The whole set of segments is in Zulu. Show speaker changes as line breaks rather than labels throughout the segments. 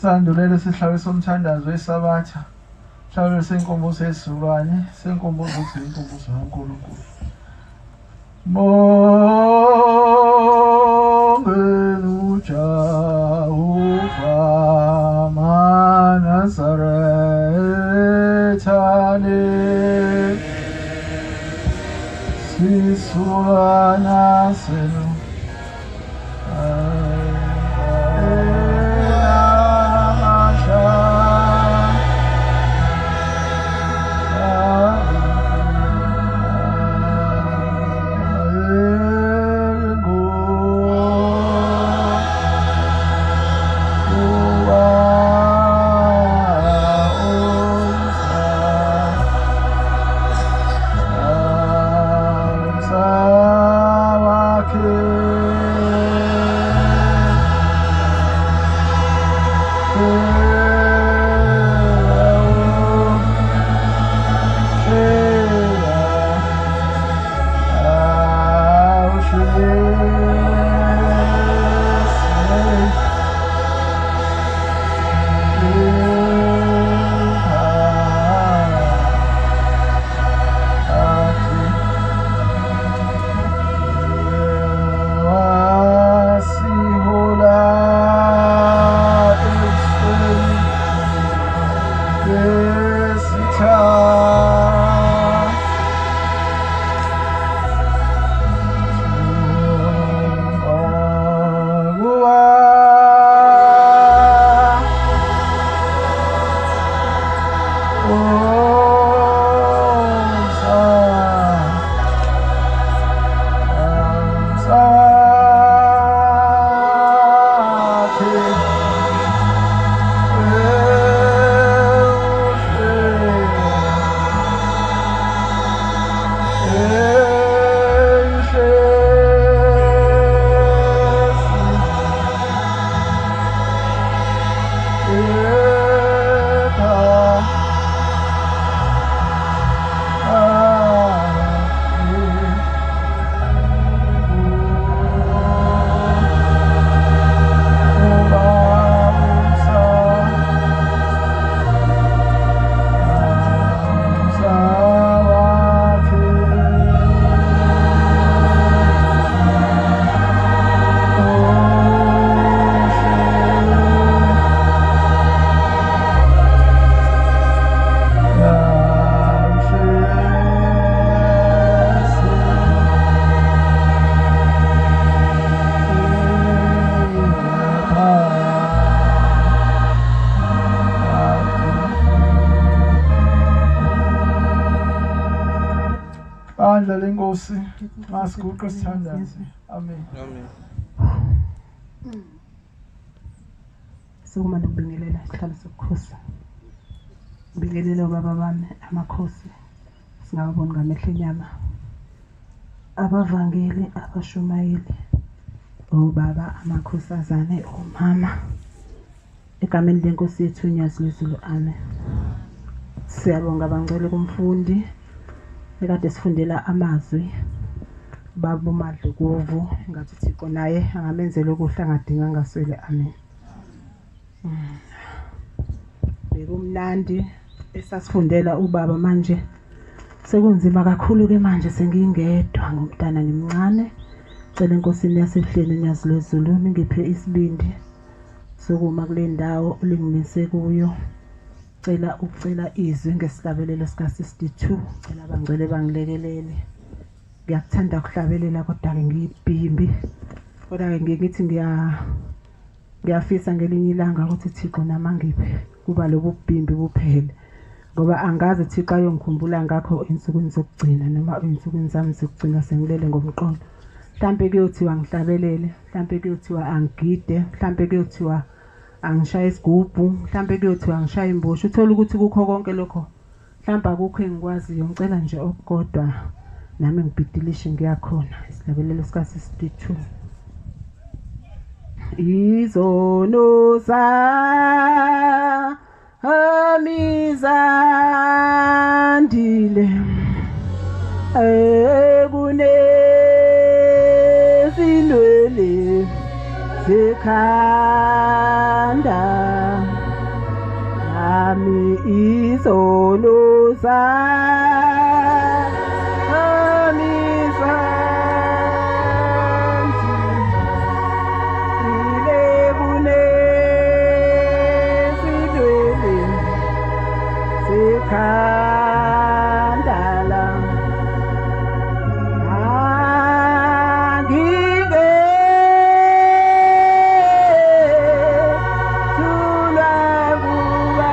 Sandulele sihlalo somthandazo weSabatha, sihlalo senkumbuzo yesizukulwane, senkumbuzo ukuthi inkumbuzo kaNkulunkulu. Mbongeni uJehova maNazaretha sisuka senu Bandla lenkosi, masiguqe sithandaze. Amen.
Amen.
Sukuma nokubingelela isihlalo sobukhosi. Ngibingelele obaba bami amakhosi singababoni ngamehlo enyama. Abavangeli, abashumayeli, obaba, amakhosazane, omama. Egameni lenkosi yethu uNyazi lwezulu, amen. Siyabonga bangcwele kumfundi ekade sifundela amazwi baba uMadlukuvu, ngathi uThixo naye angamenzela okuhle angadinga angaswele, amen. Bekumnandi esasifundela ubaba, manje sekunzima kakhulu ke manje sengingedwa ngomntana ngimncane. Cela enkosini yasehleni uNyazi lwezulu ningiphe isibindi sokuma kule ndawo lingimise kuyo. Cela ukucela izwi ngesihlabelelo sika 62, cela abangcwele bangilekelele. Ngiyakuthanda ukuhlabelela kodwa-ke ngiyibhimbi, kodwa-ke ngiye ngithi ngiyafisa ngelinye ilanga ukuthi Thixo nami angiphe kuba lobu bubhimbi buphele, ngoba angazi Thixo ayongikhumbula ngakho ey'nsukwini zokugcina noma ey'nsukwini zami zokugcina sengilele ngomqondo. Mhlampe kuyothiwa ngihlabelele, mhlampe kuyothiwa angigide, mhlampe kuyothiwa angishaye isigubhu, mhlampe kuyothiwa ngishaye imbosha. Uthole ukuthi kukho konke lokho mhlampe akukho engikwaziyo. Ngicela nje okukodwa nami ngibhidilishe ngiyakhona. Isihlabelelo sika 62. Izono zami zandile ekunezinwele zekhanda. Sami izono sami santi ilebunesidwele sikhandala anginge thulwa kuba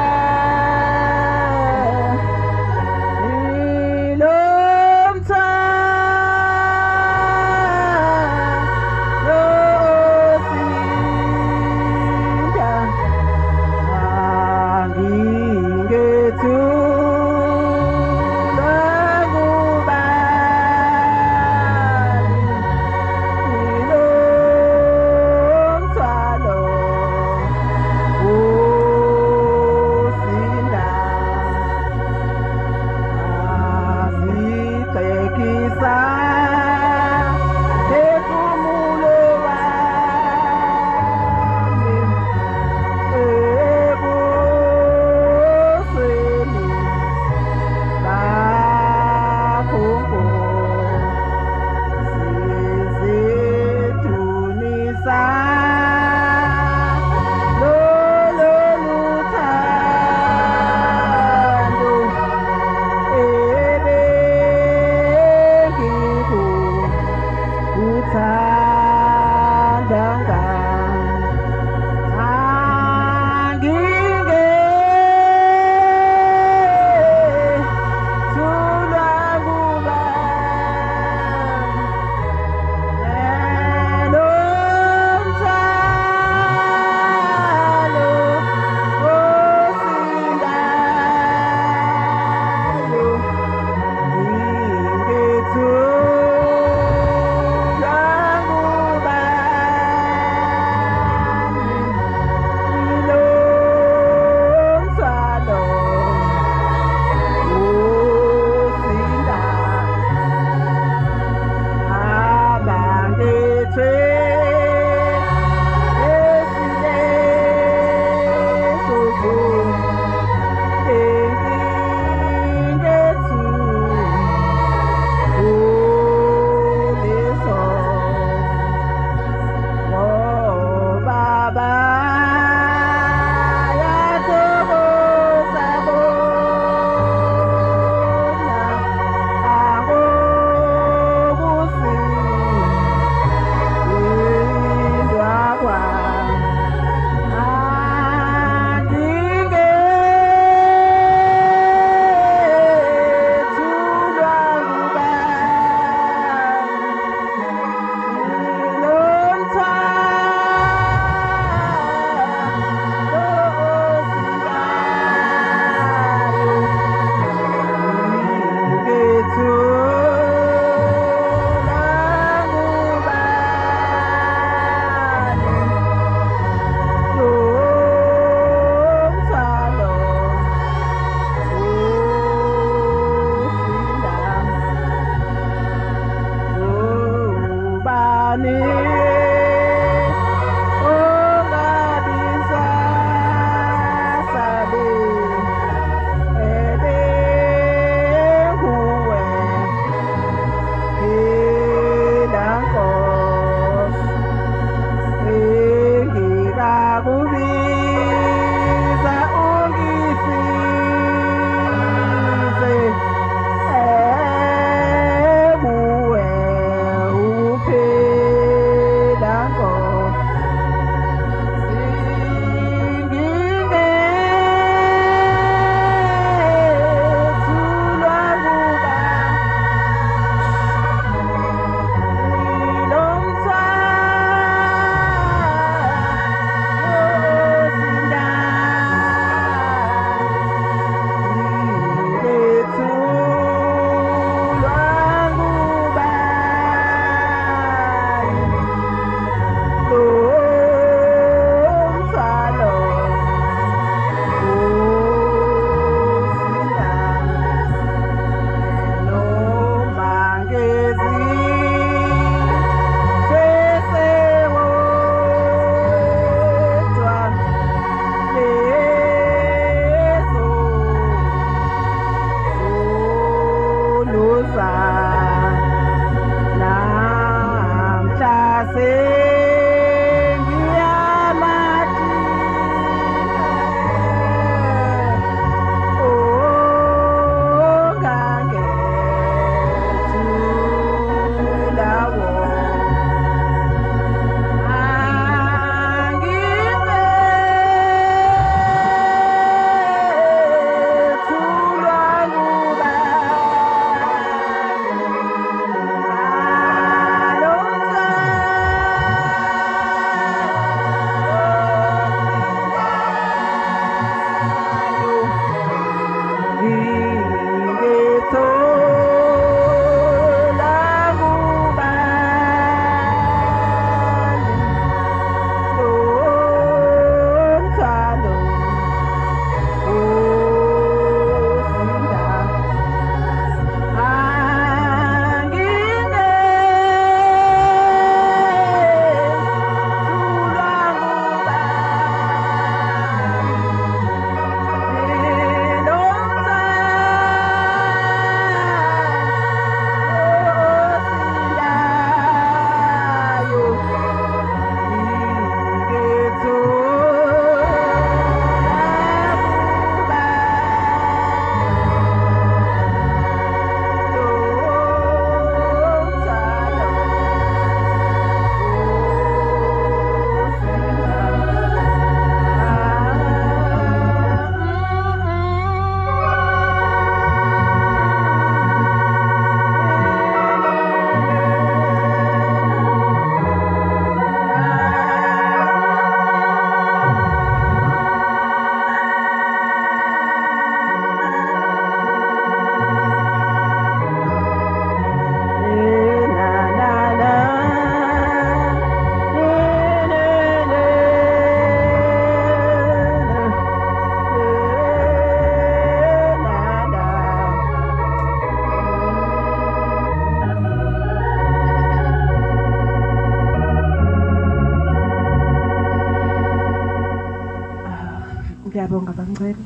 Ngiyabonga bangcwele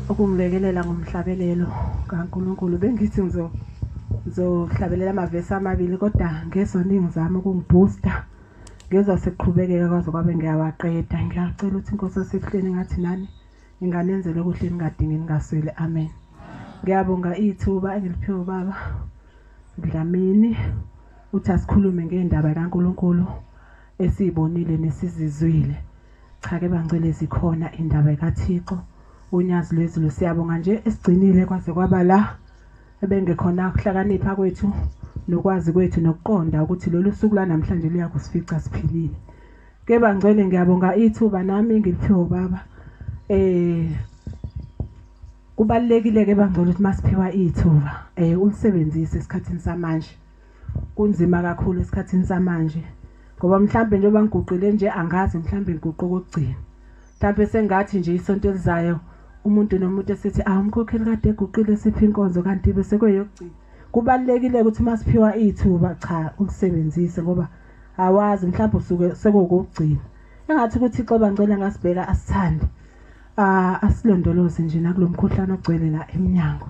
ukungilekelela ngomhlabelelo kaNkulunkulu. Bengithi ngizohlabelela amavesi amabili kodwa ngezwa ningizama ukungiboosta. Ngezwa sekuqhubekeka kwaze kwabe ngiyawaqeda. Ngiyacela ukuthi iNkosi yasebuhleni ngathi nani inganenzela okuhle ningadingi ningasweli. Amen. Ngiyabonga ithuba engiliphiwe ubaba Dlamini uthi asikhulume ngendaba kaNkulunkulu esiyibonile nesizizwile. Cha ke bangcwele, zikhona indaba kaThixo uNyazi lwezulu. Siyabonga nje esigcinile kwaze kwaba la ebengekhona ukuhlakanipha kwethu nokwazi kwethu nokuqonda ukuthi lolu suku lwanamhlanje luyakusifica siphilile. Ke bangcwele, ngiyabonga ithuba nami ngiliphiwe ubaba. Kubalulekile ke bangcwele ukuthi masiphiwa ithuba ulisebenzise esikhathini samanje. Kunzima kakhulu esikhathini samanje ngoba mhlambe njengoba ngiguqile nje angazi mhlambe ngiguqe okugcina. Mhlambe sengathi nje isonto elizayo umuntu nomuntu esithi umkhokheli kade eguqile siphi inkonzo kanti bese kweyokugcina. Kubalulekile ukuthi masiphiwa ithuba cha ulisebenzise ngoba awazi mhlawumbe usuke sekokugcina. Engathi kuThixo bangcwele ngasibheka asithande. Asilondoloze nje nakulomkhuhlane ogcwele la eminyango.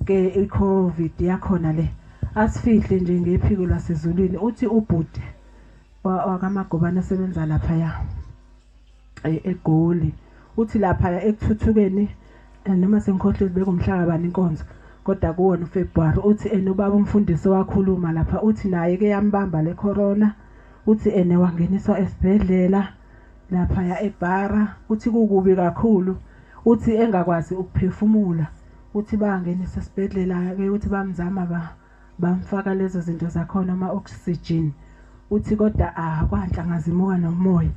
Ke iCovid yakhona le asifihle nje ngephiko lasezulwini. Uthi ubhuti wakaMagobane osebenza lapha ya eGoli, uthi lapha ekuthuthukeni noma sengikhohlwe bekumhlaka bani inkonzo kodwa kuwona uFebruary, uthi ena ubaba umfundisi wakhuluma lapha, uthi naye ke yambamba le corona, uthi ene wangeniswa esibhedlela lapha ya eBara, uthi kukubi kakhulu, uthi engakwazi ukuphefumula, uthi bangenisa esibhedlela ke, uthi bamzama bamfaka lezo zinto zakhona ama oxygen, uthi kodwa kwanhlangazimuka nomoya.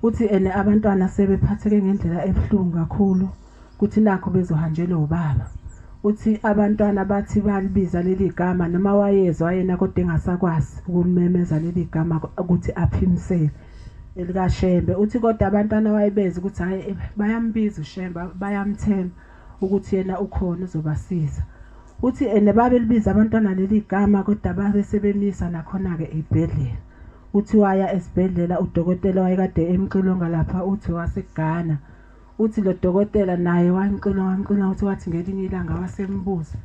Uthi ene abantwana sebephatheke ngendlela ebuhlungu kakhulu kuthi nakho bezohanjelwa ubaba. Uthi abantwana bathi balibiza leli gama noma wayezwa yena kodwa engasakwazi ukulimemeza leli gama ukuthi aphimisele elikaShembe. Uthi kodwa abantwana wayebeza ukuthi hayi bayambiza uShembe, bayamthemba ukuthi yena ukhona uzobasiza. Uthi ene babelibiza abantwana leli gama kodwa babe sebemisa nakhona ke ebhedlela. Uthi waya esibhedlela udokotela wayekade emxilonga lapha, uthi waseGhana. Uthi lo dokotela naye wamxilonga uthi wathi ngelinye ilanga wasembuza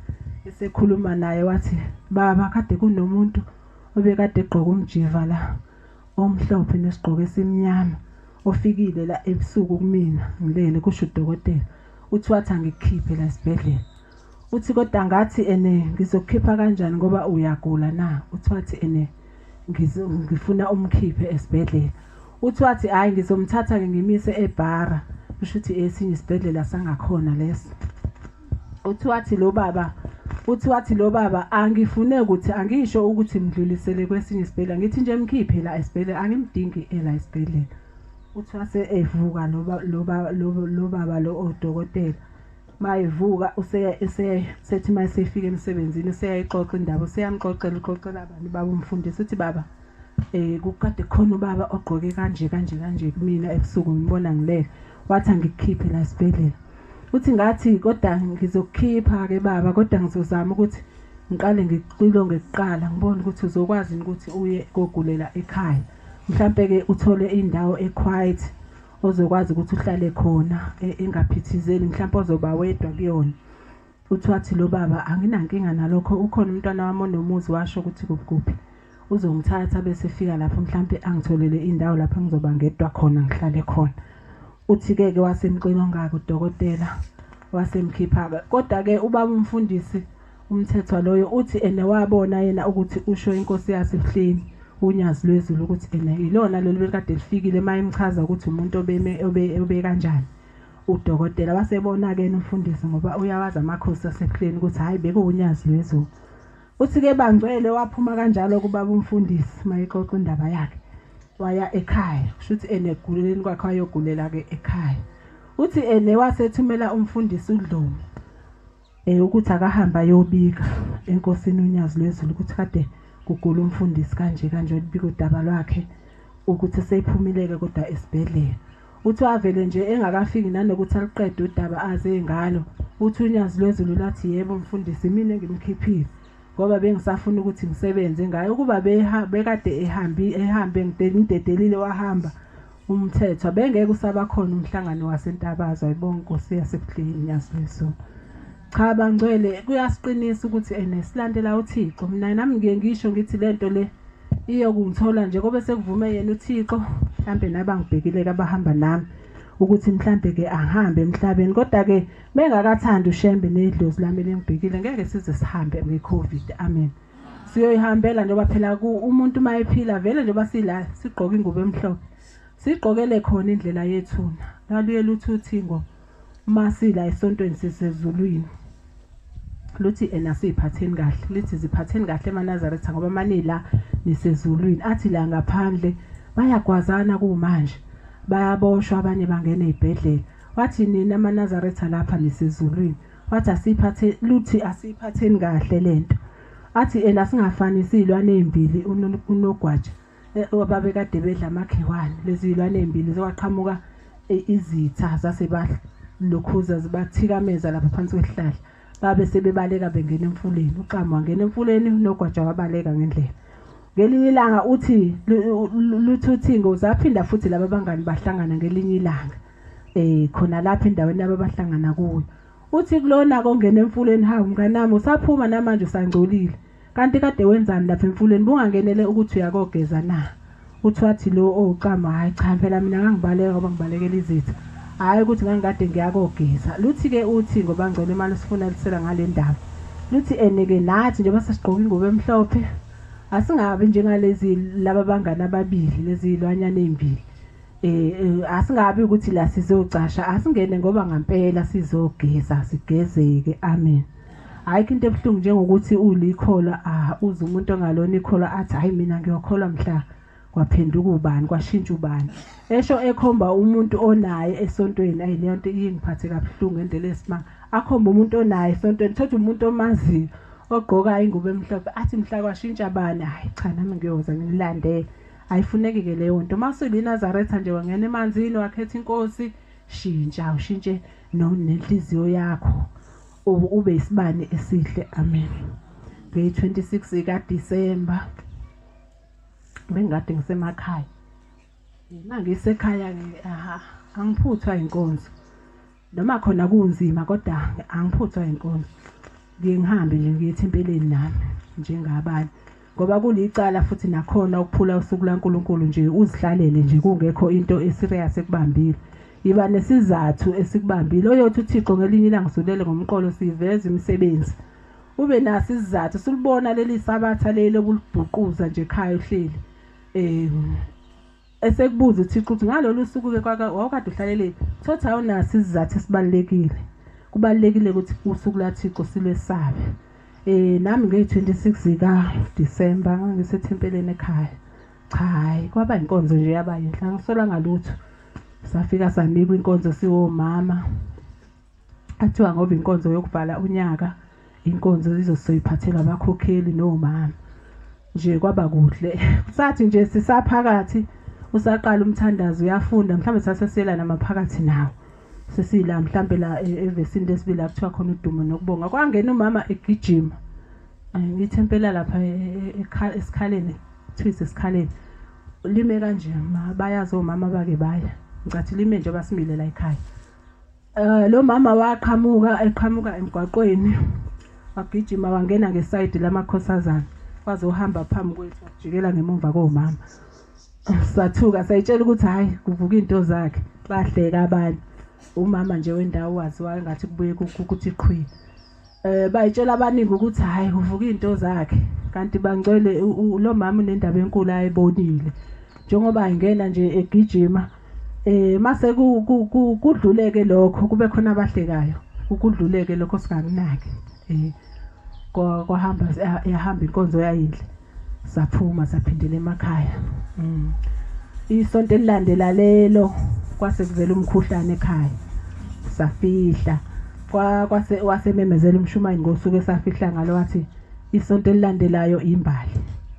esekhuluma naye wathi baba kade kunomuntu obekade egqoka umjiva la omhlophe nesigqoko esimnyama ofikile la ebusuku kumina ngilele, kusho udokotela. Uthi wathi angikukhiphe la esibhedlela. Uthi kodwa ngathi ene ngizokukhipha kanjani ngoba uyagula na? Uthi wathi ene ngifuna umkhiphe esibhedlela. Uthi wathi hayi ngizomthatha ke ngimise eBara, kusho ukuthi esinye isibhedlela sangakhona leso. Uthi wathi lo baba angifune ukuthi angisho ukuthi mdlulisele kwesinye isibhedlela, ngithi nje mkhiphe la esibhedlela, angimdingi ela esibhedlela. Uthi wase evuka lo baba lo odokotela mayivuka sethi mayesefika emsebenzini useyayixoxa indaba, useyamxoxela uxoxela abantu baba umfundisi uthi baba kukade khona ubaba ogqoke kanje kanje kanje kumina ebusuku ngibona ngilele, wathi angikukhiphe la esibhedlela. Uthi ngathi kodwa ngizokukhipha ke baba, kodwa ngizozama ukuthi ngiqale ngikuxilonge kuqala ngibone ukuthi uzokwazi ukuthi uye kogulela ekhaya, mhlambe ke uthole indawo equiet ozokwazi ukuthi uhlale khona engaphithizeli, mhlawumbe ozoba wedwa kuyona. Uthi wathi lo baba anginankinga nalokho, ukhona umntwana wami onomuzi washo ukuthi kuphi uzongithatha bese fika lapho mhlawumbe angitholele indawo lapho ngizoba ngedwa khona ngihlale khona. Uthi ke ke wasemxilonga udokotela wasemkhipha ke. Kodwa ke ubaba umfundisi umthethwa loyo uthi ene wabona yena ukuthi usho inkosi yasebuhleni uNyazi lwezulu ukuthi ene ilona lolu belikade lifikile mayimchaza ukuthi umuntu obe kanjani udokotela. Wasebona ke umfundisi ngoba uyawazi amakhosi asebuhleni ukuthi hayi bekuwuNyazi lwezulu. Uthi ke bangcwele waphuma kanjalo kubaba umfundisi mayixoxa indaba yakhe waya ekhaya, kusho ukuthi eneguleleni kwakhe wayogulela ke ekhaya. Uthi ene wasethumela umfundisi uDlomo ukuthi akahamba ayobika enkosini uNyazi lwezulu ukuthi kade kugula umfundisi kanje kanje, ubika udaba lwakhe ukuthi seyiphumileke kodwa esibhedlela. Uthi wavele nje engakafiki nanokuthi aliqede udaba aze ngalo, uthi uNyazi lwezulu lathi yebo mfundisi mina ngimkhiphile ngoba bengisafuna ukuthi ngisebenze ngayo, ukuba bekade ehambe ngidedelile wahamba. umthetho bengeke usaba khona umhlangano waseNtabazwe. Ayibonga Nkosi yasebuhleni Nyazi. Cha bangcwele, kuyasiqinisa ukuthi ene silandela uThixo. Mina nami ngiye ngisho ngithi lento le iyokungithola nje kobe sekuvume yena uThixo, mhlambe nabangibhekile abahamba nami ukuthi mhlambe ke ahambe emhlabeni, kodwa ke bengakathandi uShembe nedlozi lami lengibhekile, ngeke size sihambe ngeCovid. Amen. Siyoyihambela njengoba phela umuntu mayephila vele njengoba sila sigqoka ingubo emhlophe, sigqokele khona indlela yethuna. Laluye luthi uthingo masila esontweni sisezulwini, luthi ena siphatheni kahle, lithi ziphatheni kahle emaNazaretha ngoba manila nisezulwini. Athi la ngaphandle bayagwazana kumanje, bayaboshwa abanye bangena ezibhedlela. Wathi nina amaNazaretha lapha nisezulwini. Wathi asiphathe, luthi asiphatheni kahle lento. Athi ena singafanisi izilwane ezimbili unogwaja ababekade bedla amakhiwane. Lezi zilwane ezimbili zoqhamuka izitha zasebalokhuza zibathikameza lapha phansi kwesihlahla, babe sebebaleka bengena emfuleni. Uxamu wangena emfuleni, unogwaja wabaleka ngendlela. Ngelinye ilanga uthi luthi uthingo zaphinda futhi laba bangani bahlangana ngelinye ilanga khona lapha endaweni ababahlangana kuyo. Uthi kulona kongena emfuleni, hawu mnganami usaphuma namanje usangcolile, kanti kade wenzani lapha emfuleni, bungangenele ukuthi uyakogeza na? Uthi wathi lo owuxamu, hayi cha phela mina ngangibaleka ngoba ngibalekela izitha, hhayi ukuthi ngangikade ngiyakogeza. Luthi-ke uthi ngoba ngcwele imali sifuna lisela ngale ndaba, luthi ene-ke nathi njengoba sesigqoka ingubo emhlophe asingabi njengalezi laba bangani ababili, lezi zilwanyana ezimbili. Asingabi ukuthi la sizocasha, asingene ngoba ngempela sizogeza, sigezeke. Amen. Ayikho into ebuhlungu njengokuthi ulikholwa, uze umuntu ongalona ikholwa athi hayi mina ngiyokholwa mhla kwaphenduka ubani, kwashintsha ubani, esho ekhomba umuntu onaye esontweni. Ayi leyo nto iyingiphathe kabuhlungu ngendlela esimanga. Akhomba umuntu onaye esontweni, thothi umuntu omaziyo ogqoka ingubo emhlophe, athi mhla kwashintsha bani, hayi cha nami ngiyoza nginilandele. Ayifuneki ke leyo nto. MasuliNazaretha nje wangena emanzini wakhetha inkosi, shintsha ushintshe nenhliziyo yakho ube isibani esihle. Amen. Nge-26 kaDisemba bengikade ngisemakhaya. Mangisekhaya ke angiphuthwa inkonzo. Noma khona kunzima kodwa angiphuthwa inkonzo. Ngiye ngihambe nje ngiye ethempelini nami njengabanye, ngoba kulicala futhi nakhona ukuphula usuku laNkulunkulu nje uzihlalele nje kungekho into eserious ekubambile. Iba nesizathu esikubambile. Oyothi uThixo ngelinye ilanga usulele ngomqolo siveza imisebenzi, ube naso isizathu sulibona leli sabatha leli obulibhuquza nje ekhaya uhleli. Esekubuza uThixo ukuthi ngalolu suku ke wawukade uhlaleleni, thothi awunaso isizathu esibalulekile. Kubalulekile ukuthi usuku laThixo silwesabe. Nami nge-26 kaDisemba ngangisethempeleni ekhaya. Cha hayi kwaba inkonzo nje yaba yinhle, angisola ngalutho. Safika sanikwa inkonzo siwomama. Athiwa ngoba inkonzo yokuvala unyaka, inkonzo izosoyiphathela abakhokheli nomama. Nje kwaba kuhle. Sathi nje sisaphakathi usaqala umthandazo uyafunda, mhlawumbe sasesela namaphakathi nawo. Sesila mhlambe la evesini lesibili akuthiwa khona udumo nokubonga. Kwangena umama egijima. Ngithempela lapha esikhaleni, kuthiwa esikhaleni. Lime kanje bayazi omama bake baya. Ngicathi lime nje basimile la ekhaya. Lo mama waqhamuka eqhamuka emgwaqweni, wagijima wangena ngesayidi lamakhosazana, wazohamba phambi kwethu wajikela ngemuva komama. Sathuka sayitshela ukuthi hayi kuvuka into zakhe, bahleka abanye. Umama nje wendawo waziwa engathi kubuye ukuthi qhwi. Bayitshela abaningi ukuthi hayi kuvuka into zakhe, kanti bangcwele lo mama unendaba enkulu ayibonile. Njengoba ingena nje egijima, mase kudluleke lokho kube khona abahlekayo, ukudluleke lokho singakunaki. Kwahamba yahamba inkonzo yayinhle, saphuma saphindela emakhaya. Isonto elilandela lelo kwase kuvela umkhuhlane ekhaya, safihla. Kwase wasememezela umshumayeli ngosuku esafihla ngalo, wathi isonto elilandelayo imbali.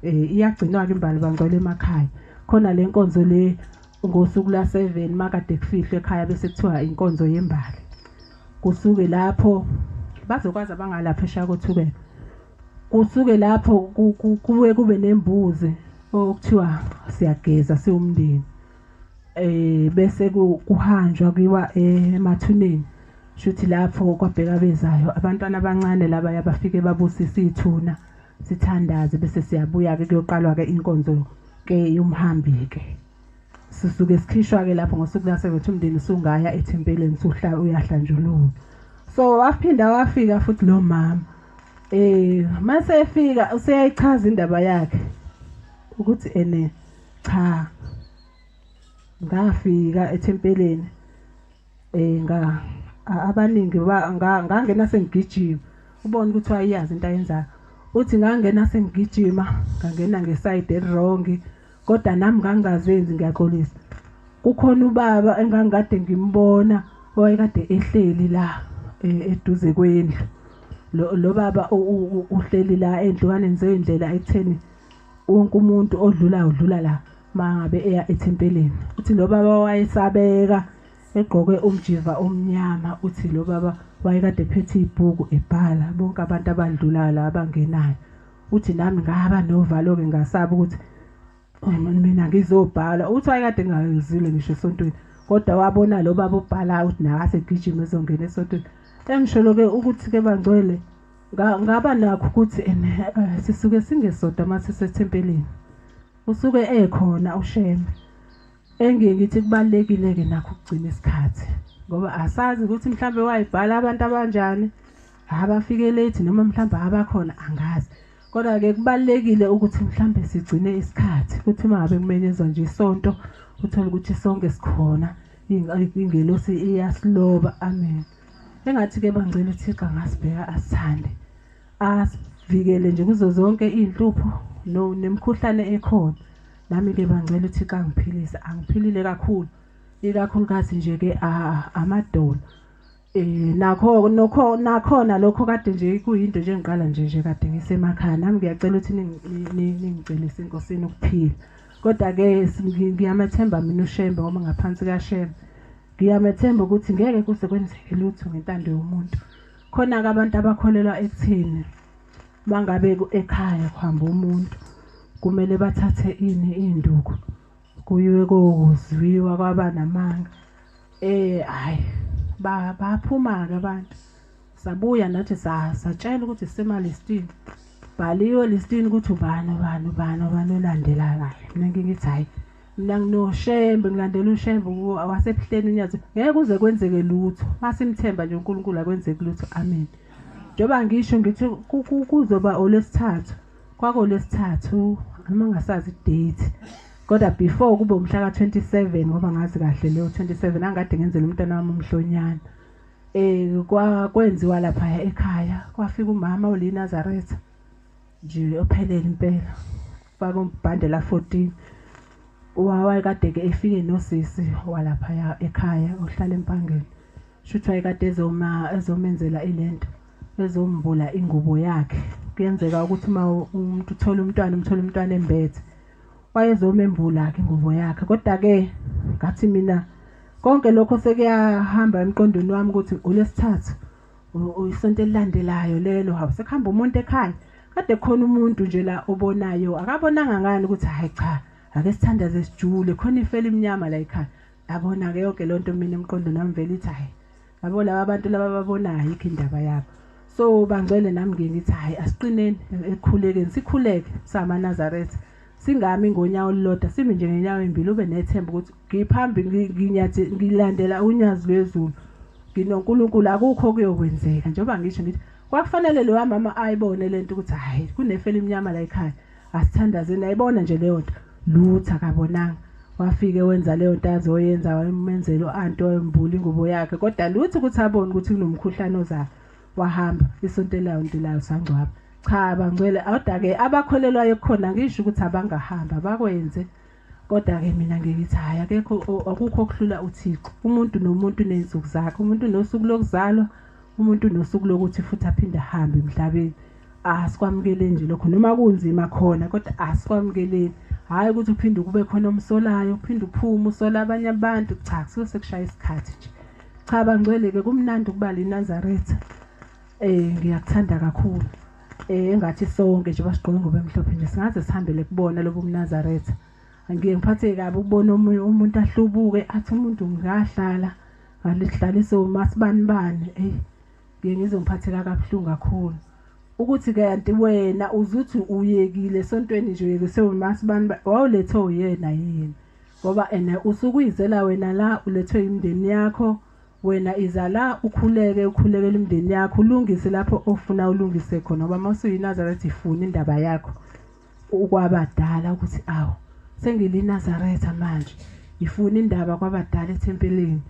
Iyagcinwa ke imbali bangcwele emakhaya. Khona le nkonzo le ngosuku la 7 makade kufihlwe ekhaya bese kuthiwa inkonzo yembali. Kusuke lapho bazokwazi abangalapha eShakothukela. Kusuke lapho kuwe kube nembuzi okuthiwa siyageza siwumndeni. Bese kuhanjwa kuyiwa emathuneni, shuthi lapho kwabheka bezayo abantwana abancane laba yabafike babusisa ithuna, sithandaze bese siyabuya-ke kuyoqalwa-ke inkonzo-ke yomhambi-ke. Sisuke sikhishwa-ke lapho ngosuku lwaseventh, umndeni usungaya ethempelini uyahlanjululwa. So waphinda wafika futhi lo mama. Mase efika useyayichaza indaba yakhe ukuthi ene cha ngafika ethempelini nga abaningi ngangena sengigijima, ubone ukuthi wayeyazi into ayenzayo. Uthi ngangena sengigijima, ngangena ngesayidi elirongi, kodwa nami ngangingazenzi, ngiyaxolisa. Kukhona ubaba engangikade ngimbona owayekade ehleli la eduze kwendlu. Lo baba uhleli la endlukaneni zey'ndlela ekutheni wonke umuntu odlulayo udlula la mangabe eya ethempelini. Uthi lo baba wayesabeka egqoke umjiva omnyama. Uthi lo baba wayekade ephethe ibhuku ebhala bonke abantu abadlulayo la abangenayo. Uthi nami ngaba novalo-ke, ngasaba ukuthi mina ngizobhala. Uthi wayekade ngingayizile ngisho esontweni, kodwa wabona lo baba obhalayo ukuthi naye asegijima ezongena esontweni. Engisholo-ke ukuthi-ke bangcwele, ngaba nakho ukuthi sisuke singesodwa uma sisethempelini, usuke ekhona uShembe. Engiye ngithi kubalulekile-ke nakho ukugcina isikhathi, ngoba asazi ukuthi mhlambe wayibhala abantu abanjani abafike late noma mhlambe abakhona, angazi. Kodwa-ke kubalulekile ukuthi mhlambe sigcine isikhathi, ukuthi uma ngabe kumenyezwa nje isonto uthole ukuthi sonke sikhona, ingelosi iyasiloba. Amen. Engathi-ke bangcwele uThixo angasibheka asithande, asivikele nje kuzo zonke iy'nhlupho nemikhuhlane ekhona. Nami-ke bangcwele uThixo angiphilise, angiphilile kakhulu, ikakhulukazi nje-ke amadolo. Nakho nokho nakhona lokho kade nje kuyinto nje engiqala nje kade ngisemakhaya. Nami ngiyacela ukuthi ningicelise enkosini ukuphila. Kodwa-ke ngiyamethemba mina uShembe, ngoba ngaphansi kaShembe ngiyamethemba ukuthi ngeke kuze kwenzeke lutho ngentando yomuntu. Khona-ke abantu abakholelwa ekutheni mangabe ekhaya kuhamba umuntu kumele bathathe ini iy'nduku kuyiwe kozwiwa kwabanamanga. Hhayi baphuma-ke abantu, sabuya nathi satshela ukuthi sisemalistini, bhaliwe listini ukuthi ubani ubani ubani ubani olandelayo. Mina ngithi hhayi mina nginoShembe, ngilandela uShembe waseBuhleni uNyazi, ngeke kuze kwenzeke lutho. Masimthemba nje uNkulunkulu akwenzeki lutho. Amen. Njengoba ngisho ngithi kuzoba olwesithathu, kwakolwesithathu noma ngasazi idate, kodwa before kube umhla ka-27, ngoba ngazi kahle leyo 27 angikade ngenzela umntwana wami umhlonyana. Kwenziwa lapha ekhaya, kwafika umama oliNazaretha nje ophelele impela, faka umbhande la 14. Wayekade-ke efike nosisi walaphaya ekhaya ohlala eMpangeni. Shuthi wayekade ezomenzela ilento, ezombula ingubo yakhe. Kuyenzeka ukuthi uma umuntu uthola umntwana, umthola umntwana embethe, wayezomembula-ke ingubo yakhe. Kodwa-ke ngathi mina konke lokho sekuyahamba emqondweni wami ukuthi olwesithathu isonto elilandelayo lelo, hawu sekuhamba umuntu ekhaya. Kade khona umuntu nje la obonayo, akabonanga ngani ukuthi hayi cha ake sithandaze sijule, khona ife elimnyama la ekhaya. Yabona-ke yonke leyo nto mina emqondweni wami vele ithi hhayi, yabo laba abantu laba ababonayo ayikho indaba yabo. So bangcwele nami ngiye ngithi hhayi asiqineni ekukhulekeni, sikhuleke samaNazaretha, singami ngonyawo olulodwa, simi nje ngenyawo ezimbili, ube nethemba ukuthi ngiphambi ngilandela unyazi lwezulu, nginoNkulunkulu, akukho okuyokwenzeka. Njengoba ngisho ngithi kwakufanele loya mama ayibone lento ukuthi hhayi kunefe elimnyama la ekhaya, asithandazeni. Ayibona nje leyo nto, lutho akabonanga. Wafike wenza leyo nto azoyenza, wayemenzela u-anti, wayembula ingubo yakhe, kodwa lutho ukuthi abone ukuthi kunomkhuhlane ozayo. Wahamba isonto elilandelayo sangcwaba. Cha bangcwele, kodwa-ke abakholelwayo kukhona ngisho ukuthi abangahamba bakwenze, kodwa-ke mina ngithi hhayi akekho, akukho okuhlula uThixo. Umuntu nomuntu uney'nsuku zakhe, umuntu unosuku lokuzalwa, umuntu unosuku lokuthi futhi aphinde ahambe emhlabeni. Asikwamukeleni nje lokho, noma kunzima khona, kodwa asikwamukeleni. Hhayi ukuthi uphinde kube khona omsolayo, uphinde uphume usola abanye abantu, cha kusuke sekushaya isikhathi nje. Cha bangcwele-ke kumnandi ukuba liNazaretha. Ngiyakuthanda kakhulu. Engathi sonke nje basigqoke ngoba emhlophe nje singaze sihambele kubona lobu buNazaretha. Ngiye ngiphatheke kabi ukubona omunye umuntu ahlubuke athi umuntu ngingahlala ngalihlalise umasibanibani. Eyi, ngiye ngizwe ngiphatheka kabuhlungu kakhulu. Ukuthi kanti wena uzuthi uyekile esontweni nje uyekise umasibani wawulethwe uyena yini? Ngoba ene usukuyizela wena la ulethwe imindeni yakho, wena iza la ukhuleke ukhulekele imindeni yakho ulungise lapho ofuna ulungise khona ngoba uma usuyiNazaretha ifuna indaba yakho ukwabadala ukuthi awu sengiliNazaretha manje ifuna indaba kwabadala ethempelini.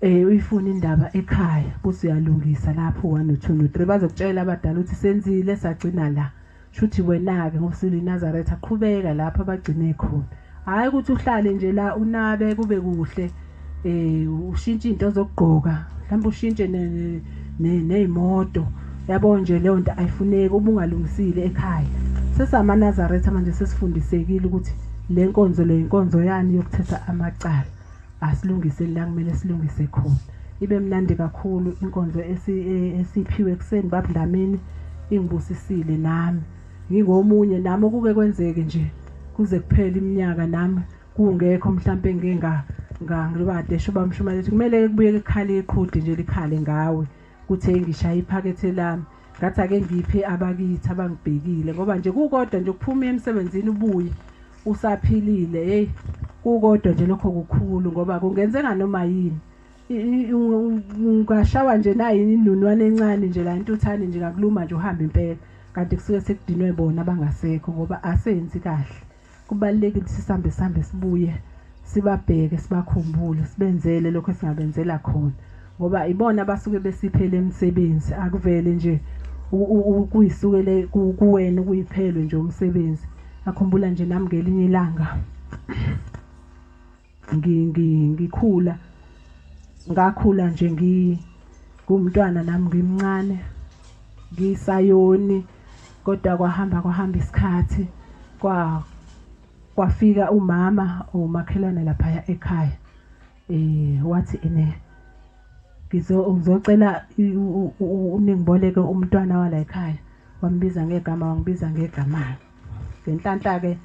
Uyifuna indaba ekhaya bese uyalungisa lapho 1 no 2 no 3 bazokutshela abadala ukuthi senzile sagcina la. Shuthi wena-ke ngoba usuliNazaretha qhubeka lapho abagcine khona. Hhayi ukuthi uhlale nje la unabe kube kuhle ushintshe into zokugqoka mhlawumbe ushintshe ney'moto yabo nje leyo nto ayifuneki uma ungalungisile ekhaya. SesamaNazaretha manje sesifundisekile ukuthi le nkonzo le inkonzo yani yokuthetha amacala. Asilungiseni la kumele silungise khona. Ibe mnandi kakhulu inkonzo esiphiwe ekuseni Baba Dlamini ingibusisile nami. Ngingomunye nami okuke kwenzeke nje kuze kuphele iminyaka nami kungekho mhlampe ngike ngibade esho bamshumayela ukuthi kumele kubuye kukhale iqhude nje likhale ngawe kuthi ngishaya iphakethe lami. Ngathi ake ngiphe abakithi abangibhekile ngoba nje kukodwa nje ukuphuma emsebenzini ubuye usaphilile hey kukodwa nje lokho kukhulu ngoba kungenzeka noma yini. Ungashawa nje nayini inunwane encane nje la intuthane nje ngakuluma nje uhambe impela kanti kusuke sekudinwe bona abangasekho ngoba asenzi kahle. Kubalulekile ukuthi sihambe sihambe sibuye sibabheke sibakhumbule sibenzele lokho esingabenzela khona ngoba ibona abasuke besiphele emsebenzi akuvele nje kuyisukele kuwena ukuyiphelwe nje umsebenzi. Ngakhumbula nje nami ngelinye ilanga ngikhula ngakhula nje ngumntwana nami ngimncane ngisayoni kodwa kwahamba isikhathi kwafika umama umakhelwane lapha ekhaya wathi ene ngizocela uningiboleke umntwana wala ekhaya. Wambiza ngegama wangibiza ngegama. Ngenhlanhla ke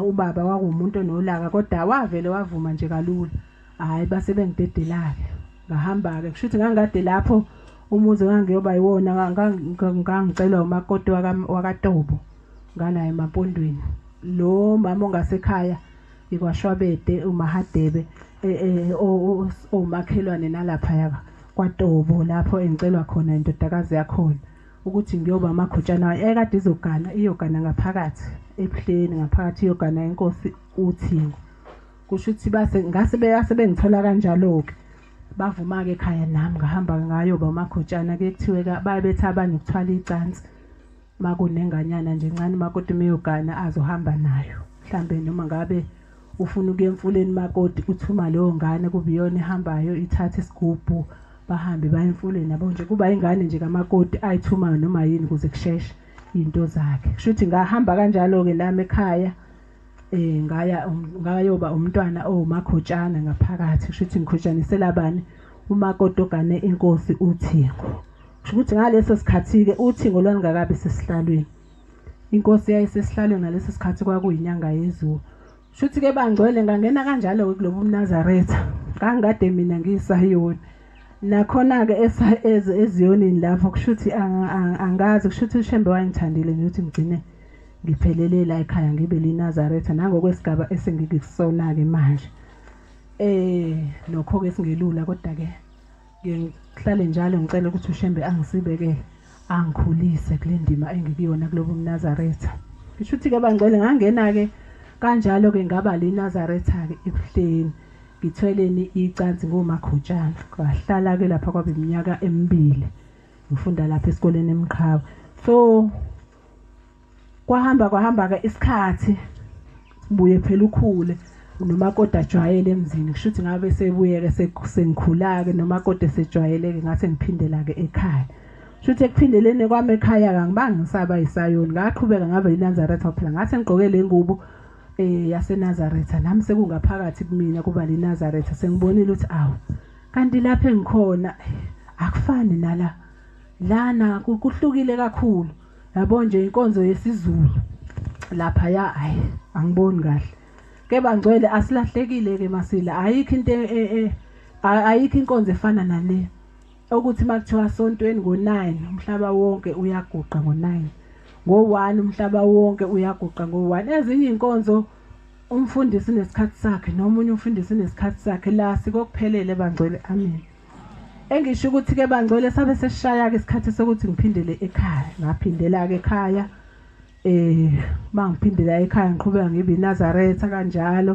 ubaba wakuwumuntu onolaka kodwa wavele wavuma nje kalula. Hhayi base bengidedela-ke ngahamba-ke kusho ukuthi ngangikade lapho umuzi ngangiyoba yiwona ngangicelwa umakoti wakaTobo ngala eMampondweni. Lo mama ongasekhaya iKwaShwabede uMahadebe owumakhelwane nalaphaya kwaTobo lapho engicelwa khona indodakazi yakhona ukuthi ngiyoba amakhotshana wayo. Ekade izogana iyogana ngaphakathi ebuhleni ngaphakathi iyogana inkosi uThingo. Kusho ukuthi base ngase bengithola kanjalo-ke bavuma-ke ekhaya nami ngahamba ngayoba umakhotshana. Kuye kuthiwe babethi abanye ukuthwala icansi makunenganyana nje encane umakoti meyogana azohamba nayo mhlambe noma ngabe ufuna ukuya emfuleni makoti uthuma leyo ngane kube iyona ehambayo ithathe isigubhu bahambe baye emfuleni yabo nje kuba ingane nje kamakoti ayithumayo noma yini ukuze kusheshe iy'nto zakhe. Kusho ukuthi ngahamba kanjalo-ke nami ekhaya ngayoba umntwana owumakhotshana ngaphakathi. Kusho ukuthi ngikhotshanisela bani? Umakoti ogane inkosi uThingo. Kusho ukuthi ngaleso sikhathi-ke uThingo lwalungakabi sesihlalweni. Inkosi yayisesihlalweni ngaleso sikhathi kwakuyinyanga yezulu. Kusho ukuthi-ke bangcwele ngangena kanjalo-ke kulobu buNazaretha. Ngangikade mina ngiyisayoni. Nakhona-ke eziyonini lapho kusho ukuthi angazi kusho ukuthi uShembe wayengithandile nje ukuthi ngigcine ngiphelele la ekhaya ngibe liNazaretha nangokwesigaba esengikusona-ke manje. Nokho-ke singelula kodwa-ke ngiye ngihlale njalo ngicela ukuthi uShembe angisibeke angikhulise kule ndima engikuyona kulobu buNazaretha. Ngisho ukuthi-ke bangcwele ngangena-ke kanjalo-ke ngaba liNazaretha-ke ebuhleni ngithweleni icansi ngomakhotshana. Ngahlala-ke lapha kwaba iminyaka emibili ngifunda lapha esikoleni eMqhawe. So kwahamba-ke isikhathi buye phela ukhule nomakoti ajwayele emzini. Kusho ukuthi ngabe sebuye-ke sengikhula-ke nomakoti esejwayele-ke ngase ngiphindela-ke ekhaya. Kusho ukuthi ekuphindeleni kwami ekhaya-ke angibange ngisaba yisayoni ngaqhubeka ngaba yiNazaretha phela ngase ngigqoke le ngubo yaseNazaretha nami sekungaphakathi kumina kuba liNazaretha. Sengibonile ukuthi awu kanti lapha engikhona akufani nala lana kuhlukile kakhulu. Yabo nje inkonzo yesiZulu laphaya hhayi angiboni kahle. Ke bangcwele asilahlekile ke masila ayikho into e, e, ayikho inkonzo efana nale okuthi makuthiwa sontweni ngo-9 umhlaba wonke uyaguqa ngo-9 ngo-1 umhlaba wonke uyaguqa ngo-1 ezinye inkonzo umfundisi unesikhathi sakhe nomunye umfundisi unesikhathi sakhe la sikokuphelele bangcwele amen engisho ukuthi ke bangcwele sabe sesishaya ke isikhathi sokuthi ngiphindele ekhaya ngaphindela ke ekhaya eh mangiphindela ekhaya ngiqhubeka ngibe iNazaretha kanjalo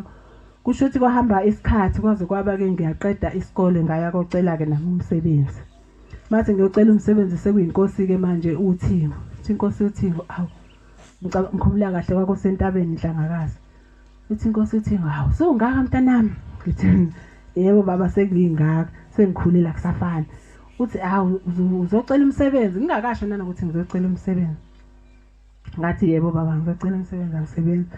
kusho ukuthi kwahamba isikhathi kwaze kwaba ke ngiyaqeda isikole ngaya kocela ke nami umsebenzi mase ngiyocela umsebenzi sekuyinkosi ke manje uthingo uthi inkosi uthingo awu ngikhumbula kahle kwakusentabeni inhlangakazi uthi inkosi uthingo hawu sewungaka mntanami ngithi yebo baba sengingaka sengikhulile akusafani uthi hawu uzocela umsebenzi ngingakasho nanokuthi ngizocela umsebenzi ngathi yebo baba ngizocela umsebenzi angisebenzi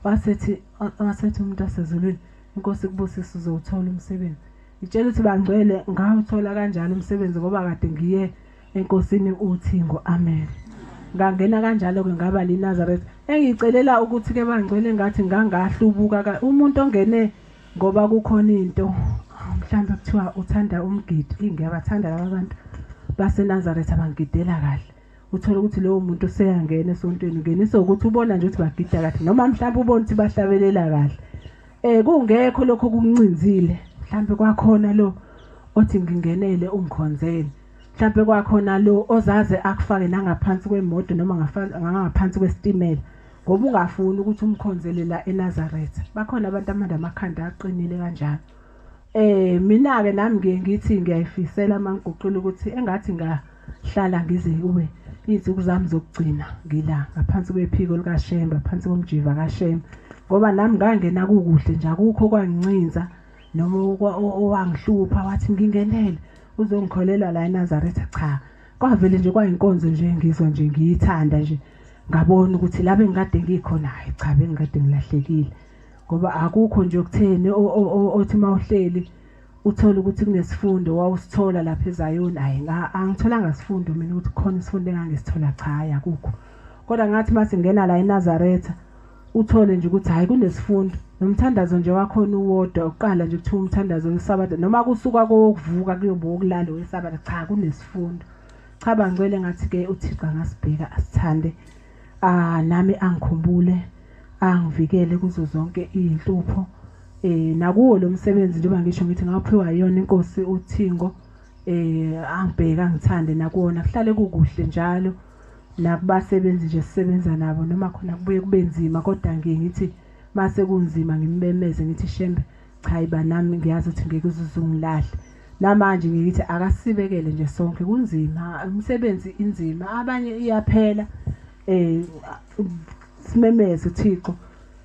wasethi wasethi umuntu wasezulwini inkosi kubusisa uzowuthola umsebenzi ngitshela ukuthi bangcwele ngawuthola kanjalo umsebenzi ngoba kade ngiye enkosini uthingo amen ngangena kanjalo-ke ngaba liNazaretha engicelela ukuthi ke bangcwele ngathi ngangahlubuka umuntu ongene ngoba kukhona into mhlawumbe kuthiwa uthanda umgidi ngiyabathanda laba bantu baseNazaretha bangigidela kahle uthole ukuthi lowo muntu useyangena esontweni ungeniswa ukuthi ubona nje ukuthi bagida kahle noma mhlawumbe ubona ukuthi bahlabelela kahle eh kungekho lokho kuncinzile mhlawumbe kwakhona lo othi ngingenele ungikhonzele mhlawumbe kwakhona lo ozaze akufake nangaphansi kwemoto noma ngaphansi kwesitimela ngoba ungafuni ukuthi umkhonzele la eNazaretha bakhona abantu amanda amakhanda aqinile kanjalo eh mina ke nami ngiye ngithi ngiyayifisela mangiguqula ukuthi engathi ngahlala ngize kube izinsuku zami zokugcina ngila ngaphansi kwephiko likaShembe phansi komjiva kaShembe ngoba nami ngangena kukuhle nje akukho kwangincinza noma owangihlupha wathi ngingenele uzongikholelwa la eNazaretha cha kwavele nje kwayinkonzo nje ngizwa nje ngiyithanda nje ngabona ukuthi la bengikade ngikhona hayi cha bengikade ngilahlekile ngoba akukho nje okutheni othi uma uhleli uthole ukuthi kunesifundo wawusithola lapha eZayoni hayi angitholanga sifundo mina ukuthi khona isifundo engangisithola cha hayi akukho kodwa ngathi uma singena la eNazaretha uthole nje ukuthi hayi kunesifundo nomthandazo nje wakhona uwodwa uqala nje kuthiwa umthandazo wesabatha noma kusuka kowokuvuka kuyoba wokulala wesabatha cha kunesifundo cha bangcwele ngathi ke uThixo angasibheka asithande ah nami angikhumbule angivikele kuzo zonke izinhlupho eh nakuwo lo msebenzi njengoba ngisho ngithi ngawuphiwa yiyona inkosi uthingo eh angibheka ngithande nakuwona kuhlale kukuhle njalo nakubasebenzi nje sisebenza nabo noma khona kubuye kube nzima kodwa ngiye ngithi mase kunzima ngimbemeze ngithi shembe cha iba nami ngiyazi ukuthi ngeke uzuzungilahle namanje ngithi akasibekele nje sonke kunzima umsebenzi inzima abanye iyaphela eh simemeze uThixo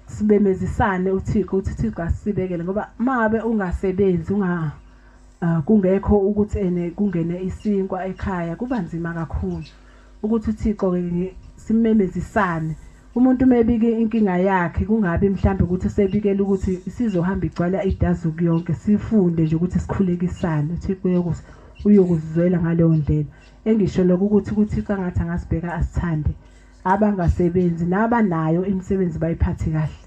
sibemezisane uThixo uthi uThixo asibekele ngoba mangabe ungasebenzi unga uh, kungekho ukuthi ene kungene isinkwa ekhaya kuba nzima kakhulu ukuthi uThixo ke simemezisane umuntu mebike inkinga yakhe kungabi mhlambe ukuthi sebikela ukuthi isizohamba igcwala idazuku yonke sifunde nje ukuthi sikhulekisane uThixo uyokuzwela ngaleyo ndlela engisho lokho ukuthi kuThixo angathi angasibheka asithande abangasebenzi nabanayo imisebenzi bayiphathe kahle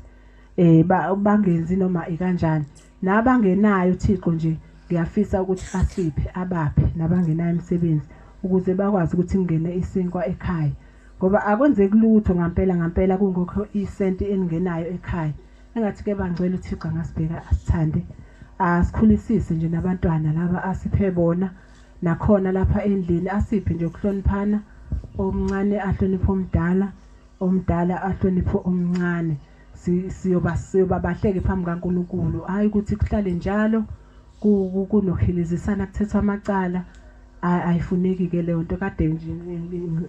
eh bangenzi noma ikanjani nabangenayo uThixo nje ngiyafisa ukuthi asiphe abaphe nabangenayo imisebenzi ukuze bakwazi ukuthi kungene isinkwa ekhaya ngoba akwenzeki lutho ngampela ngampela kungekho isenti elingenayo ekhaya engathi ke bangcwele uThixo angasibheka asithande asikhulisise nje nabantwana laba asiphe bona nakhona lapha endlini asiphe nje ukuhloniphana omncane ahloniphe omdala omdala ahloniphe omncane siyoba siyoba bahleke phambi kaNkuluNkulu hayi ukuthi kuhlale njalo kunohilizisana kuthethwa amacala ayifuneki ke leyo nto kade nje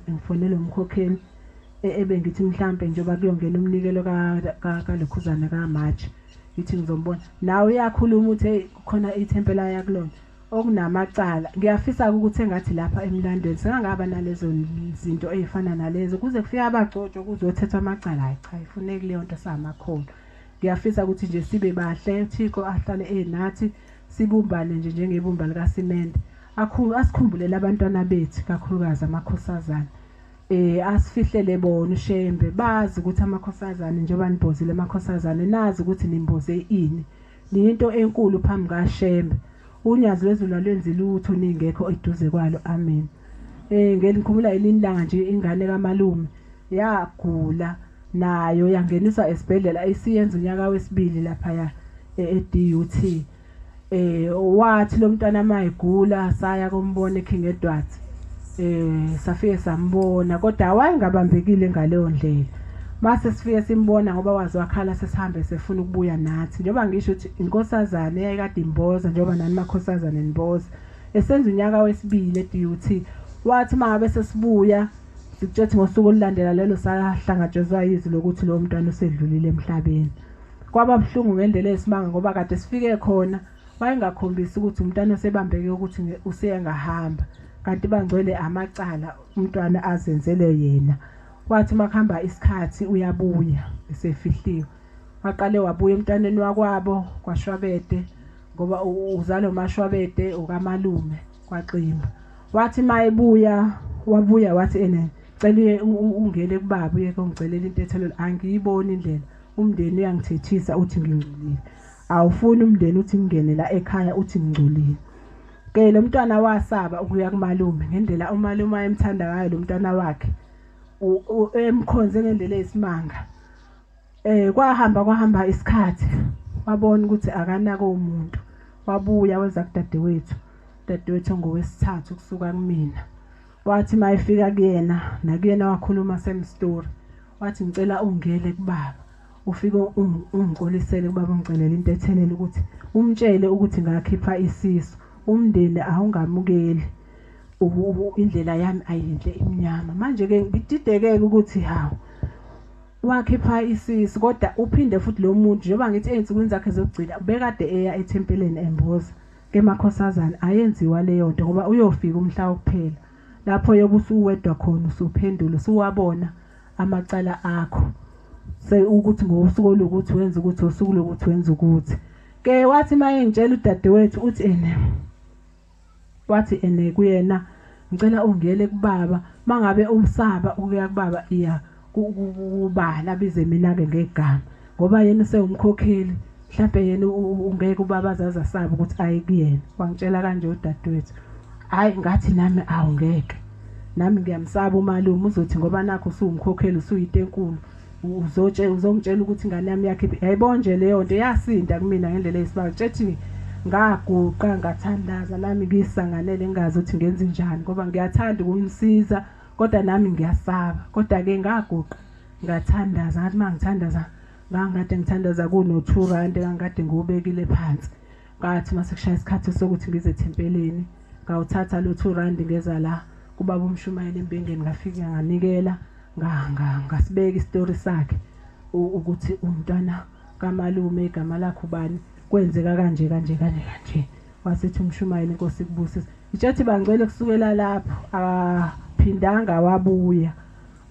ngifonele umkhokheli e, ebengithi mhlambe njengoba kuyongena umnikelo kalokhuzana kaMarch ngithi ngizombona nawe uyakhuluma uthi hey kukhona ithempela yakulona okunamacala ngiyafisa ukuthi engathi lapha emlandweni singangaba nalezo zinto ezifana nalezo kuze kufike abagcotshwa kuzothethwa amacala hayi cha ifuneki leyo nto samakholwa ngiyafisa ukuthi nje sibe bahle uThixo ahlale enathi sibumbane nje njengebumba likasimende asikhumbulele abantwana bethu kakhulukazi amakhosazana. Asifihlele bona uShembe, bazi ukuthi amakhosazane njengoba nibhozile amakhosazane, nazi ukuthi nimboze ini, niyinto enkulu phambi kaShembe. Unyazi lwezulu alwenzi lutho ningekho eduze kwalo. Amen. Ngikhumbula elinye ilanga nje ingane kamalume yagula nayo yangeniswa esibhedlela, isiyenza unyaka wesibili laphaya e-DUT. Wathi lo mntwana mayegula saya kombona eKing Edwards. Safike sambona, kodwa wayengabambekile ngaleyo ndlela. Mase sifike simbona ngoba wazi wakhala, sesihambe sefuna ukubuya nathi. Njengoba ngisho ukuthi inkosazane eyayikade imboza, njengoba nani makhosazane nimboza, esenza unyaka wesibili e-DUT. Wathi mangabe sesibuya sikutshethi ngosuku olulandela lelo sahlangatshezwa izwi lokuthi lowo mntwana usedlulile emhlabeni. Kwaba buhlungu ngendlela eyisimanga ngoba kade sifike khona wayengakhombisi ukuthi umntwana osebambeke ukuthi useyangahamba, kanti bangcwele amacala umntwana azenzele yena. Wathi makuhamba isikhathi uyabuya esefihliwe. Waqale wabuya emntwaneni wakwabo kwaShwabede, ngoba uzalwa uMashwabede ukamalume kwaXimba. Wathi mayebuya wabuya wathi ene cela ungene kubaba uye kongicelela intethelelo, angiyiboni indlela, umndeni uyangithethisa uthi ngingcolile, awufuni umndeni uthi ngingene la ekhaya uthi ngingcolile. Ke lo mntwana wasaba ukuya kumalume ngendlela umalume ayemthanda ngayo lo mntwana wakhe, emkhonze ngendlela eyisimanga. Kwahamba isikhathi wabona ukuthi akanako umuntu, wabuya weza kudadewethu, udadewethu ngowesithathu kusuka kumina. Wathi mayefika kuyena, nakuyena wakhuluma same story, wathi ngicela ungele kubaba ufike ungixolisele kubaba, ungicelele intethelelo ukuthi umtshele ukuthi ngakhipha isisu, umndeni awungamukeli, indlela yami ayinhle imnyama. Manje ke ngididekeke ukuthi hawu wakhipha isisu, kodwa uphinde futhi lo muntu njengoba ngithi ey'nsukwini zakhe zokugcina bekade eya ethempeleni emboza ke makhosazane, ayenziwa leyo nto ngoba uyofika umhla wokuphela lapho yobe usuwedwa khona, usuphendula usuwabona amacala akho, ukuthi ngosuku olukuthi wenza ukuthi, usuku lokuthi wenza ukuthi. Ke wathi maye ngitshela udadewethu uthi ene, wathi ene kuyena ngicela ungiyele kubaba, mangabe umsaba ukuya kubaba iya kubala abize mina ke ngegama, ngoba yena usewumkhokheli, mhlambe yena ungeke ubaba azaza sabe ukuthi aye kuyena. Wangitshela kanje udadewethu. Hayi ngathi nami awungeke, nami ngiyamsaba umalume, uzothi ngoba nakho usuwumkhokheli usuyinto enkulu, uzongitshela ukuthi ingane yami yakhipha. Yayibona nje leyo nto yasinda kumina ngendlela eyisibanga. Tshethi ngaguqa ngathandaza nami ngisanganele ngingazi ukuthi ngenze njani ngoba ngiyathanda ukumsiza kodwa nami ngiyasaba. Kodwa ke ngaguqa ngathandaza, ngathi mangithandaza ngangikade ngithandaza kuno 2 rand ngangikade ngiwubekile phansi. Ngathi mase kushaya isikhathi sokuthi ngize ethempelini ngawuthatha lo 2 rand ngeza la kubaba umshumayeli empengeni, ngafika nganikela ngasibeka isitori sakhe ukuthi umntwana kamalume igama lakhe ubani, kwenzeka kanje kanje kanje kanje. Wasethi umshumayeli inkosi ikubusise. Itshethi bangcwele kusukela lapho aphindanga wabuya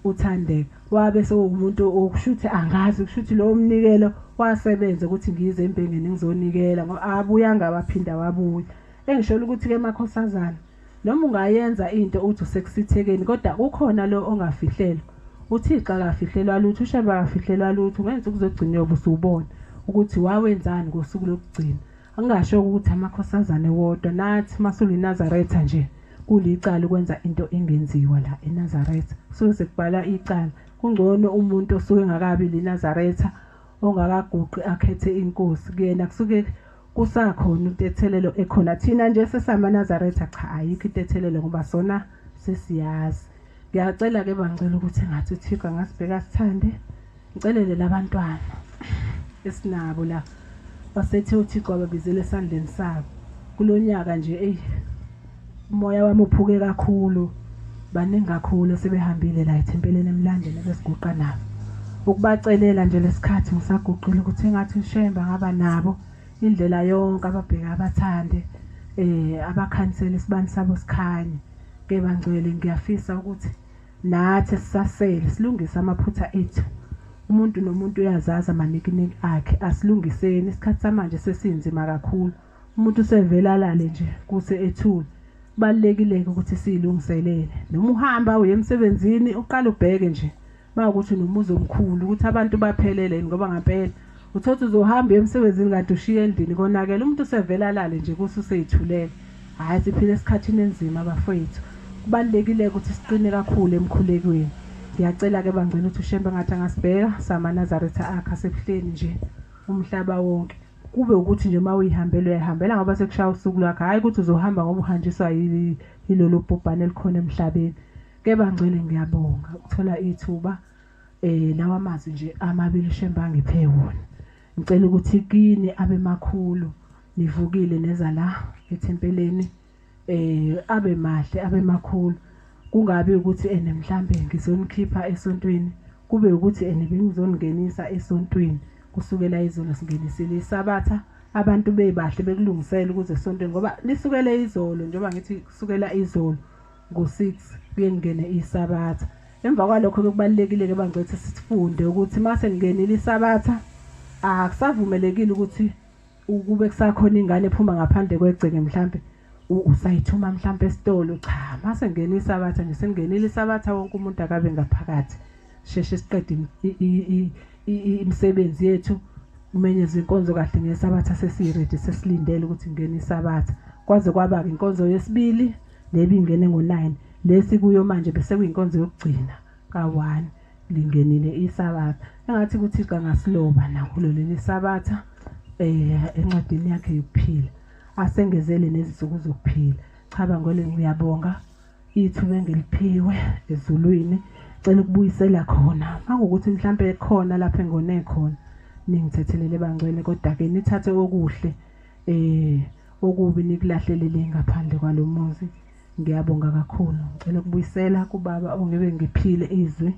uThandeka, wabe sewumuntu okushuthi angazi kushuthi lo mnikelo wasebenza ukuthi ngize empengeni ngizonikela, ngoba abuyanga waphinda wabuya. Engisholo ukuthi ke makhosazana noma ungayenza into uthi usekusithekeni, kodwa kukhona lo ongafihlelwa. uThixo akafihlelwa lutho, uShembe akafihlelwa lutho. Ngenza ukuzogcina uyobe usubona ukuthi wawenzani ngosuku lokugcina. Angingasho ukuthi amakhosazane wodwa, nathi masuliNazaretha nje kulicala ukwenza into engenziwa la eNazaretha, kusuke sekubhala icala. Kungcono umuntu osuke engakabi liNazaretha ongakaguqi akhethe inkosi, kuyena kusuke kusakhona intethelelo ekhona. Thina nje sesamaNazaretha cha, ayikho intethelelo ngoba sona sesiyazi. Ngiyacela ke bangicela ukuthi engathi uThixo angasibheka sithande, ngicelele labantwana esinabo la basethe uThixo ababizele esandleni sabo kulonyaka nje. Ey, umoya wami uphuke kakhulu, baningi kakhulu sebehambile la ethempeleni emlandeni ebesiguqa nabo. Ukubacelela nje lesikhathi ngisaguqile ukuthi engathi uShembe angaba nabo indlela yonke, ababheka abathande, abakhanisele isibani sabo sikhanye. Ke bangcwele ngiyafisa ukuthi nathi sisasele silungise amaphutha ethu. Umuntu nomuntu uyazazi amanikiniki akhe, asilungiseni. Isikhathi samanje sesinzima kakhulu, umuntu usevela alale nje kuse ethule. Kubalulekile ukuthi siyilungiselele. Noma uhamba uye emsebenzini uqale ubheke nje mawukuthi nomuzi omkhulu ukuthi abantu baphelele yini, ngoba ngampela uthothi uzohamba uye emsebenzini kanti ushiye endlini konakele, umuntu usevele alale nje kususeyithulela. Hhayi, siphila esikhathini enzima bafowethu. Kubalulekile ukuthi siqine kakhulu emkhulekweni. Ngiyacela-ke bangcwele ukuthi uShembe ngathi angasibheka samaNazaretha akhe asebuhleni nje umhlaba wonke. Kube ukuthi nje uma uyihambela uyayihambela ngoba sekushaya usuku lwakho, hhayi ukuthi uzohamba ngoba uhanjiswa yilolu bhubhane elikhona emhlabeni. Ke bangcwele ngiyabonga ukuthola ithuba lawa mazwi nje amabili uShembe angiphe wona. Ngicela ukuthi kini abe makhulu, nivukile neza la ethempeleni, abe mahle abe makhulu. Kungabi ukuthi ene mhlambe ngizonikhipha esontweni, kube ukuthi ene bengizongingenisa esontweni. Kusukela izolo singenisile iSabatha, abantu bebahle bekulungisela ukuze esontweni, ngoba lisukele izolo, njengoba ngithi kusukela izolo ngo-6 kuye kungene iSabatha. Emva kwalokho kubalulekile-ke bangcwele sifunde ukuthi mase kungenile iSabatha akusavumelekile ukuthi ukube kusakhona ingane ephuma ngaphandle kwegceke, mhlambe usayithuma mhlambe esitolo. Cha, mase kungena iSabatha nje, sekungenile iSabatha, wonke umuntu akabe ngaphakathi. Sheshe siqede imisebenzi yethu, kumenyezwe inkonzo kahle ngeSabatha, sesiredi sesilindele ukuthi kungene iSabatha. Kwaze kwaba-ke inkonzo yesibili nebingene ngo-9, lesi kuyo manje bese kuyinkonzo yokugcina ka-1, lingenile iSabatha. Engathi kuThixo angasiloba nakulo leli Sabatha encwadini yakhe yokuphila, asengezele nezinsuku zokuphila. Cha bangcwele, ngiyabonga ithuba engiliphiwe ezulwini. Cela ukubuyisela khona makuwukuthi mhlambe khona lapha engone khona, ningithethelele bangcwele, kodwa-ke nithathe okuhle, okubi nikulahlelele ngaphandle kwalomuzi. Ngiyabonga kakhulu. Ngicela ukubuyisela kubaba ongibe ngiphile izwi,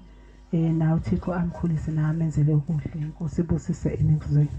nawe uThixo amkhulise nami enzele okuhle. Inkosi ibusise enizweni.